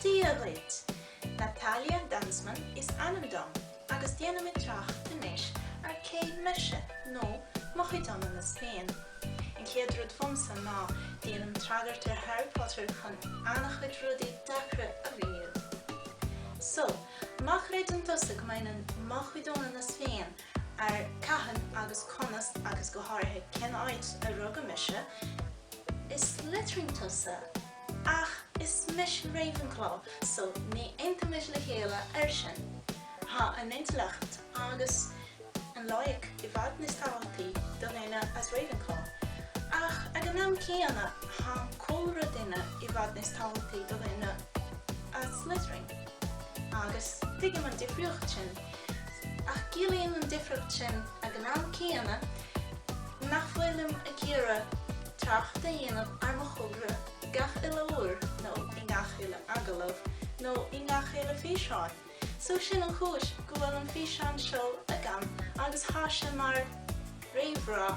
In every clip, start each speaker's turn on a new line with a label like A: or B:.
A: Dia dhuit! Natalia Danzmann is ainm dom agus déanfaidh mé trácht anois ar cé mise nó mo chuid ionannas féin. An chéad rud fúmsa ná déanaim tragairt ar Harry Potter chun an-chuid rudaí deacra a mhíniú. So, má chreideann tusa go mbaineann mo chuid ionannas féin ar cathain agus conas agus go háirithe cén áit a rugadh mise, is Slytherin tusa! Ach is mise Ravenclaw so ní aontaímid le chéile ar sin. Tá an intleacht agus an loighic i bhfad níos tábhachtaí do dhuine as Ravenclaw. Ach ag an am céanna tá an cúlra duine i bhfad níos tábhachtaí do dhuine as Slytherin. Agus tuigim an difríocht sin. Ach ciallaíonn an difríocht sin ag an am céanna nach bhfuilim ag iarraidh trácht a dhéanamh ar mo chúlra gach uile uair nó i ngach uile agallamh nó i ngach uile físeán. So sin an chúis go bhfuil an físeán seo agam agus thá sé mar réamhrá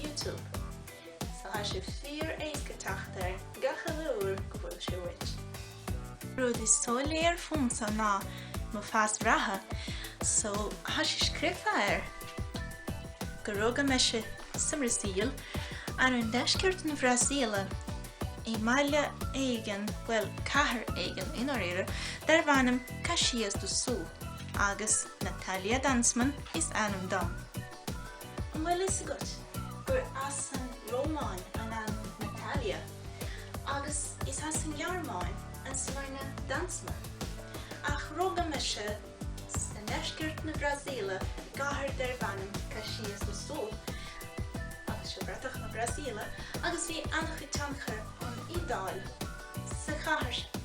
A: YouTube. So thá sé fíor éasca teacht air gach uile uair go bhfuil sé uait. Rud is soiléir fúmsa ná mo phas reatha so thá sé scríofa air go rugadh mise sa mBrasaíl, ar an deisceart na Bhrasaíle, i mbaile éigin, bhuel, cathair éigin i ndáiríre, darb ainm Caxias do Sul, agus Natalia Danzmann is ainm dom. An bhfuil fhios agat gur as an Rómáin an ainm Natalia, agus is as an nGearmáin an sloinne Danzmann? Ach rugadh mise Sa ndeisceart na Brasaíle i gcathair darb ainm Caxias do Sul, agus seo bratach na Brasaíle, agus bhí an-chuid tionchar ón Iodáil sa chathair sin.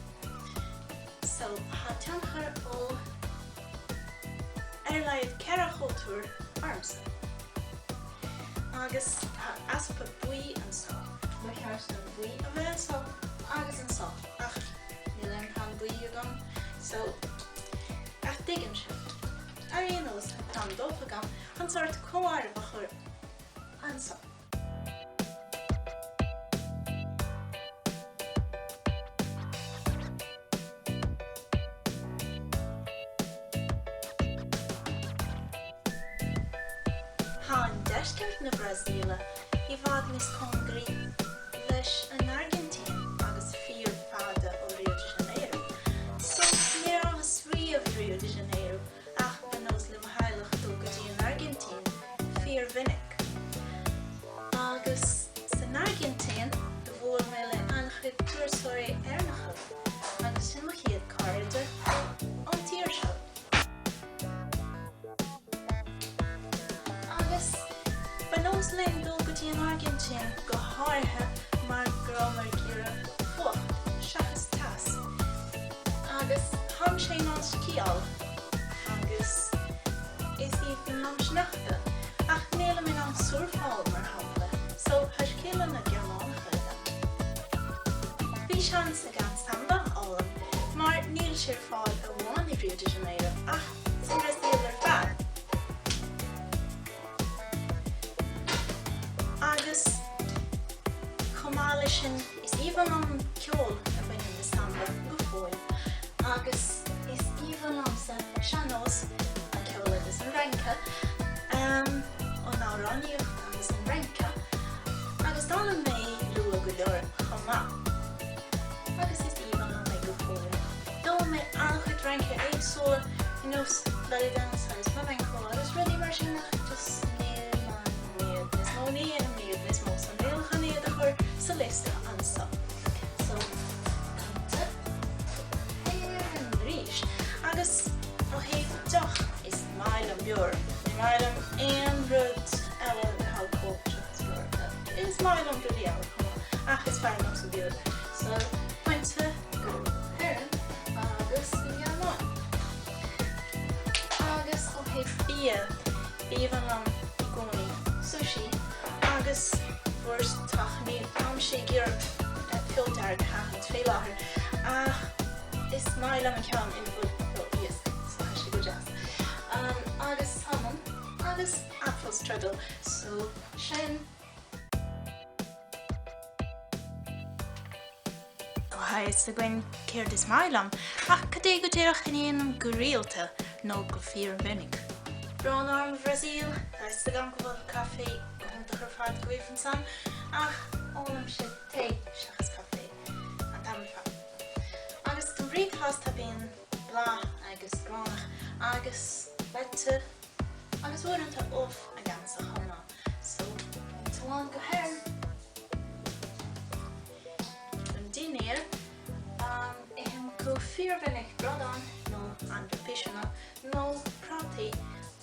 A: So, tá tionchar ó ar a laghad 4 chultúr ormsa. Agus tá easpa buí anseo. Ba cheart don buí a bheith anseo agus anseo, ach níl aon peann buí agam, so. Ach tuigim sibh. Ar aon nós, tá peann dubh agam chun sórt comhaireamh a chur anseo. Tá an deisceart na Brasaíle i bhfad níos cóngaraí leis an Airgintín agus fíor fada ó Rio de Janeiro. So, ní rabhas riamh i Rio de Janeiro ach ba nós le mo theaghlach dul go dtí an Airgintín fíor mhinic. Agus san Airgintín do bhuail mé le an-chuid turasóirí Éireannacha agus sin mo chéad cairde ón tír seo. Agus ba nós linn dul go dtí an Airgintín go háirithe mar go rabhamar ag iarraidh fuacht seachas teas. Agus táimse in ann sciáil agus is aoibhinn liom sneachta ach nílim in ann surfáil mar shampla so tá scileanna Gearmánacha agam. Bhí seans agam samba a fhoghlaim mar níl sé ar fáil amháin i Rio de Janeiro ach sa mBrasaíl ar fad. Agus chomh maith leis sin is aoibhinn liom an ceol a bhaineann le samba go fóill agus is aoibhinn liomsa sean-nós, an ceol agus an rince, an amhránaíocht agus an rince agus d'fhoghlaim mé luath go leor chomh maith agus is aoibhinn liom é go fóill. D'fhoghlaim mé an-chuid rince éagsúla ar nós belly dance agus flamenco agus rudaí mar sin ach just níl mé in ann iad níos mó, ní dhéanaim iad níos mó so níl chun iad a chur sa liosta anseo. So pointe hÉireann arís. Agus ó thaobh deoch is maith liom beoir, ní maith liom aon rud eile le halcól seachas beoir. Is maith liom rudaí eile chomh maith ach is fearr liomsa beoir. So pointe go hÉirinn agus an Ghearmáin. Agus ó thaobh bia, b'aoibhinn liom i gcónaí sushi agus wurst ach níl táimse ag iarraidh feoil dearg a sheachaint fé láthair ach is maith liom an ceann ina bhfuil feoil iasc so tá sé go deas. Agus salmon agus apfelstrudel so sin. Tá a fhios againn céard is maith liom, ach cad é go díreach a ndéanaim go rialta nó go fíormhinic? Brón orm, a Bhrasaíl, tá a fhios agam go bhfuil caife go hiontach ar fad agaibh ansan, ach ólaimse tae seachas caife an t-am ar fad. Agus don bhricfeasta bíonn bláth agus gránach agus leite agus uaireanta ubh agamsa chomh maith. So, slán go hÉirinn! Don dinnéar, ithim go fíormhinic bradán nó anfa piseanna nó prátaí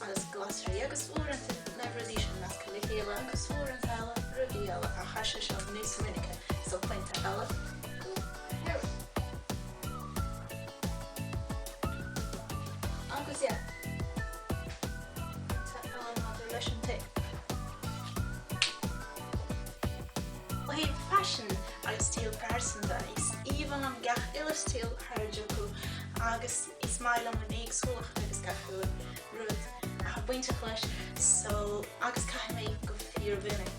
A: agus glasraí agus uaireanta na rudaí sin measctha le chéile agus uaireanta eile rudaí eile ach tá sé seo níos minice so pointe eile go hÉirinn. Agus yeah. Pointe eile maidir leis an tae. Ó thaobh faisin agus stíl pearsanta, is aoibhinn liom gach uile stíl Harajuku agus is maith liom an éagsúlacht agus gach uile rud atá bainteach leis so agus caithfidh mé go fíormhinic.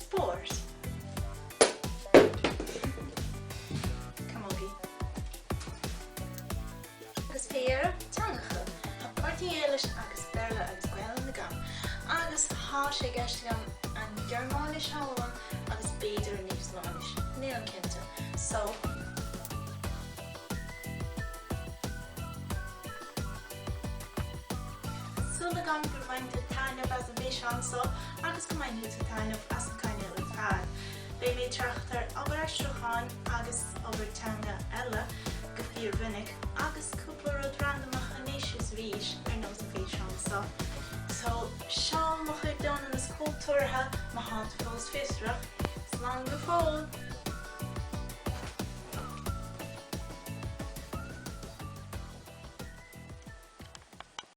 A: Spórt. Camogie. Agus fé dheireadh, teangacha. Tá Portaingéilis agus Béarla agus Gaelainn agam agus tá sé i gceist agam an Ghearmáinis a fhoghlaim agus b'fhéidir an Íoslainnis, nílim cinnte. So. Súil agam gur bhain tú taitneamh as an bhfíseán seo agus go mbainfidh tú taitneamh as an cainéal ar fad. Beidh mé ag trácht ar obair aistriúcháin agus obair teanga eile go fíormhinic agus cúpla rud randamach anois is arís ar nós an físeán seo. So, seo mo chuid d'ionannas cultúrtha má thá tú fós fiosrach. Slán go fóill!